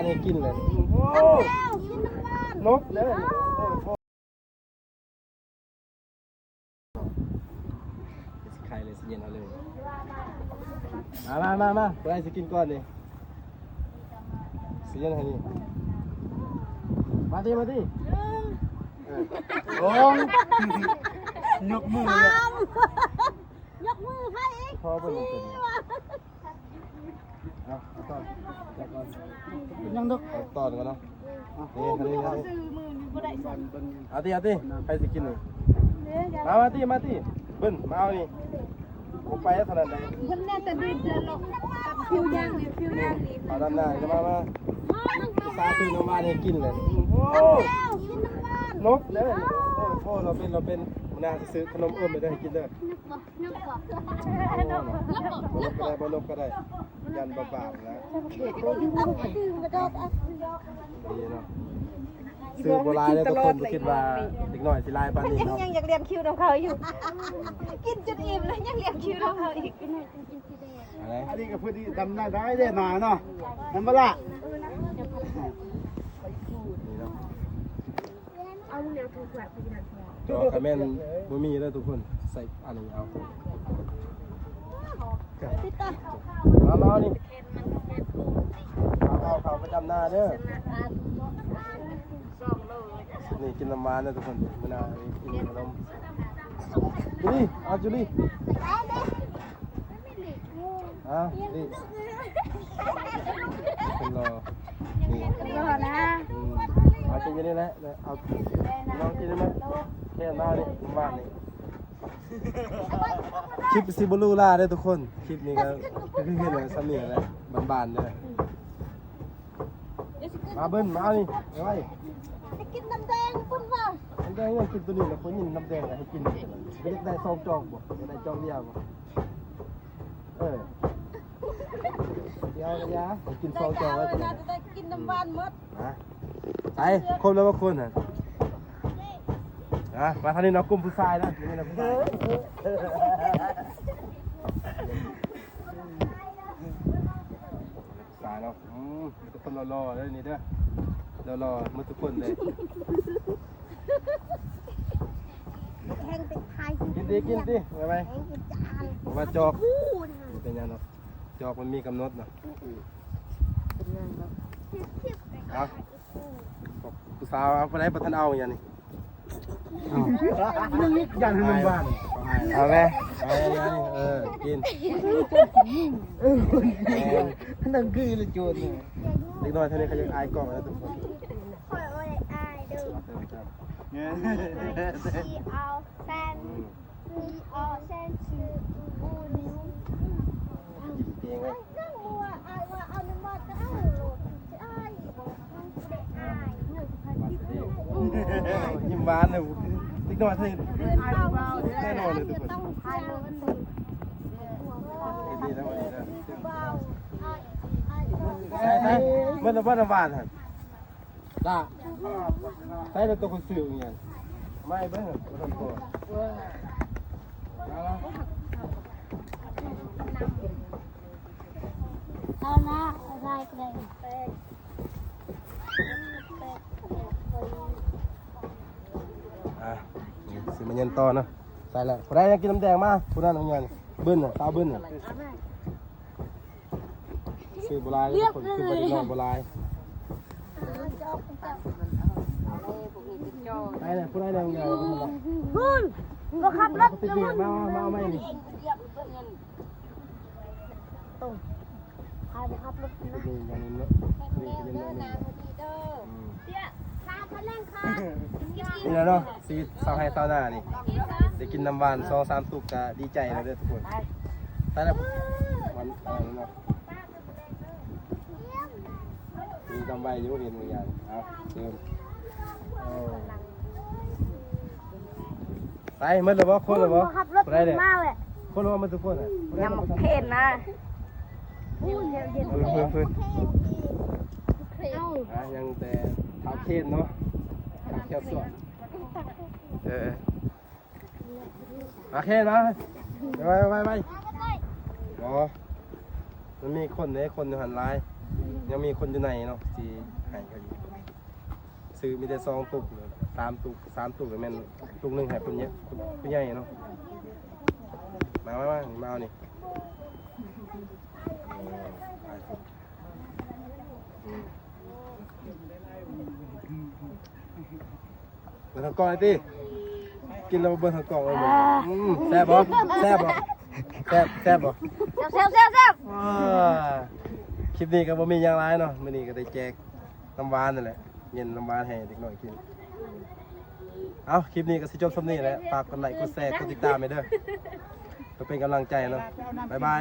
ໃຫ້ກິນເລີຍ. ໂອ້ ກິນນ້ຳຫວານ ນົກເດີ. ຊິໄຂ່ເລີຍ ຊິເຢັນເອົາເລີຍ. ມາ ມາ ມາ ມາ ຜູ້ໃດຊິກິນກ່ອນນີ້? ຊິເຢັນໃຫ້ນີ້. ມາຕິ ມາຕິ. ເອີ ໂອ້ ຍົກມືເລີຍ. ຍົກມືໃຫ້ອີກ. ພໍບໍ່ນີ້ ເອົາ ເອົາຕອນ ເອົາຕອນ ເປັນຫຍັງດອກ ເອົາຕອນກ່ອນເນາະ. ນີ້ ນີ້ ນີ້ ເອົາຕິ ເອົາຕິ ໃຜຊິກິນນີ້? ມາ ມາຕິ ມາຕິ ເບິ່ງ ມາເອົານີ້. ບໍ່ໄປເທົ່ານັ້ນໃດ. ເພິ່ນແນ່ແຕ່ດື່ມເທື່ອລະ ຜິວຍ່າງນີ້ ຜິວຍ່າງນີ້ ເອົາດຳໜ້າ ມາ ມາ ອຸດສ່າຊື້ນ້ຳຫວານໃຫ້ກິນເລີຍ. ໂອ້ ກິນນ້ຳຫວານ ນົກເດີ. ໂອ້ ໂອ້ ລາວເປັນ ລາວເປັນ ມື້ໜ້າຊິຊື້ຂະໜົມເອີ້ມໄປເດີ ໃຫ້ກິນເດີ. ນົກບໍ່ ນົກບໍ່ ນົກກໍໄດ້ ບໍ່ນົກກໍໄດ້ ຢ້ານບາບໆນະ. ດີເນາະ ຊື້ບໍ່ຫຼາຍເດ້ທຸກຄົນ. ບໍ່ຄິດວ່າເດັກນ້ອຍຊິຫຼາຍປານນີ້ເນາະ. ຍັງ ຍັງຢາກລຽນຄິວນຳເຂົາຢູ່ ກິນຈົນອີ່ມແລ້ວຍັງລຽນຄິວນຳເຂົາອີກ. ອັນນີ້ກໍພໍດີດຳໜ້າໄດ້ເດ້ນາເນາະ ແມ່ນບໍ່ລະ? ແຕ່ວ່າຄັນແມ່ນບໍ່ມີເດີທຸກຄົນ ໃສ່ອັນນີ້ເອົາ. ມາ ມານີ້ ເອົາ ເອົາ ເຂົ້າໄປດຳໜ້າເດີ. ນີ້ກິນນ້ຳຫວານເດີທຸກຄົນ ມື້ໜ້າກິນຂະໜົມ. ຈູລີ ເອົາ ຈູລີ. ອ່າ ນີ້ ເປັນຫຼໍ່ ນີ້ ຫຼໍ່ນະ. ອືມ ເອົາກິນຢູ່ນີ້ແຫຼະ ເອົາ ລອງກິນໄດ້ໄໝ? ແຄ່ໜ້ານີ້ ຫວານນີ້. ຄລິບຊິບໍ່ຫຼູຫຼາເດີທຸກຄົນ ຄລິບນີ້ກໍຄືເຫັນແຫຼະ ສ່ຳນີ້ແຫຼະ ບ້ານໆເດີ. ມາເບິ່ງ ມາເອົານີ້ ໄປໄວ້ ໃຫ້ກິນນ້ຳແດງເພິ່ນວ່າ. ນ້ຳແດງຍັງກິນໂຕນີ້ລະ ຂ້ອຍຍິນນ້ຳແດງໃຫ້ກິນ. ບໍ່ຢາກໄດ້ສອງຈອກບໍ່? ຢາກໄດ້ຈອກດຽວບໍ່? ເອີ ດຽວກໍຢ່າ ໃຫ້ກິນສອງຈອກໄວ້. ໜ້າຈະໄດ້ກິນນ້ຳຫວານໝົດ. ມາ ໃສ່ຄົບແລ້ວບໍ່ຄົນຫັ້ນ? ອ່ະ ມາທາງນີ້ເນາະ ກຸ່ມຜູ້ຊາຍນະ ນີ້ນະຜູ້ຊາຍ ຜູ້ຊາຍເນາະ. ອືມ ມີແຕ່ຄົນຫຼໍ່ໆເດີນີ້ເດີ ຫຼໍ່ໆໝົດທຸກຄົນເລີຍ. ກິນຕິ ກິນຕິ ໄວໆ ເພາະວ່າຈອກ ບໍ່ເປັນຫຍັງດອກ ຈອກມັນມີກຳນົດເນາະ. ເອົາ ຜູ້ສາວເອົາໄປໄດ້ ບໍ່ທັນເອົາຫຍັງນີ້. ເອົາ ຍັງອີກຢ່າງໜຶ່ງ ເອົາແມ່ ເອົາ ເອີ ກິນ. ເອີ ນັ້ນຄືລະໂຈນ ເດັກນ້ອຍເທົ່ານີ້ເຂົາຍັງອາຍກ້ອງເດີທຸກຄົນ. ຂ້ອຍບໍ່ໄດ້ອາຍເດີ ຊີອອແຊນ ອືມ ຍິ້ມຫວານເລີຍ ເດັກນ້ອຍໄທແນ່ນອນເລີຍທຸກຄົນ. ໃສ່ໆ ເບິດແລ້ວບໍ່ນີ້ເດີ ຫຼ້າ ໃສ່ແລ້ວໂຕຄົນຊື້ອີຫຍັງ ມາໃຫ້ເບິ່ງ ບໍ່ຕ້ອງໂກນ ເອົານະ ໃສ່ກໍໄດ້. ອ່ະ ນີ້ຊິມາເຢັນຕໍ່ເນາະ ໃສ່ແລ້ວ. ຜູ້ໃດຢາກກິນນ້ຳແດງມາ ຜູ້ນັ້ນເອົາຫຍັງ ເບິ່ນນະ ຕາເບິ່ນນະ. ຊື້ບໍ່ຫຼາຍເດີທຸກຄົນ ຊື້ບໍ່ໄດ້ນ້ອຍບໍ່ຫຼາຍ. ໄປແລ້ວ ຜູ້ໃດແດ່ ຜູ້ໃດແດ່ ພຸ້ນ ບໍ່ຂັບລົດ ມາ ມາ ມາ ມານີ້ ຕົງ ໃຜບໍ່ຂັບລົດນະ ນີ້ຢ່າງນີ້ເນາະ ນີ້ເດີ ອືມ ນີ້ແຫຼະເນາະ ຊີວິດຊາວໄຮ່ຊາວນານີ້ ໄດ້ກິນນ້ຳຫວານສອງສາມຕຸກກະດີໃຈແລ້ວເດີທຸກຄົນ. ໄປແລ້ວ ມັນເອົາເນາະ ມີກຳໄວຢູ່ ເຫັນບາງຢ່າງ ເອົາ ເຕີມ ໂອ້ ໄປ ໝົດແລ້ວບໍ່? ຄົນແລ້ວບໍ່? ຄົນແລ້ວບໍ່? ມາແຫຼະ ຄົນແລ້ວບໍ່? ໝົດທຸກຄົນ ຍັງບໍ່ເພນນະ ເພິ່ນ ເພິ່ນ ເພິ່ນ ອ່າ ຍັງແຕ່ທ້າວເຄນເນາະ ທ້າວແຄນສອນ ເອີ ມາເຄນມາ ໄວໆ ໄວໆ ບໍ່ ມັນມີຄົນເດ້ ຄົນຢູ່ຫັ້ນຫຼາຍ ຍັງມີຄົນຢູ່ໃນເນາະ ທີ່ໃຫ້ເຂົາຢູ່ ຊື້ມີແຕ່ສອງຕຸກ ສາມຕຸກ ສາມຕຸກ ແມ່ນຕຸກໜຶ່ງໃຫ້ຜູ້ໃຫຍ່ ຜູ້ໃຫຍ່ເນາະ. ມາ ມາ ມາ ມາເອົານີ້ ເອີ ອືມ ເບິ່ງເຂົ້າກ່ອງໄອ້ຕິ ກິນແລ້ວເບິ່ງເຂົ້າກ່ອງເອີ ອືມ ແຊບບໍ່ ແຊບບໍ່ ແຊບ ແຊບບໍ່ ແຊບ ແຊບ ແຊບ ອ່າ ຄລິບນີ້ກໍບໍ່ມີຫຍັງຫຼາຍເນາະ ມື້ນີ້ກໍໄດ້ແຈກນ້ຳຫວານນັ້ນແຫຼະ ເຢັນນ້ຳຫວານໃຫ້ເດັກນ້ອຍກິນ. ເອົ້າ ຄລິບນີ້ກໍຊິຈົບສ່ຳນີ້ແຫຼະ ຝາກກົດໄລ ກົດແຊ ກົດຕິດຕາມໃຫ້ເດີ ເພື່ອເປັນກຳລັງໃຈເນາະ ບາຍບາຍ.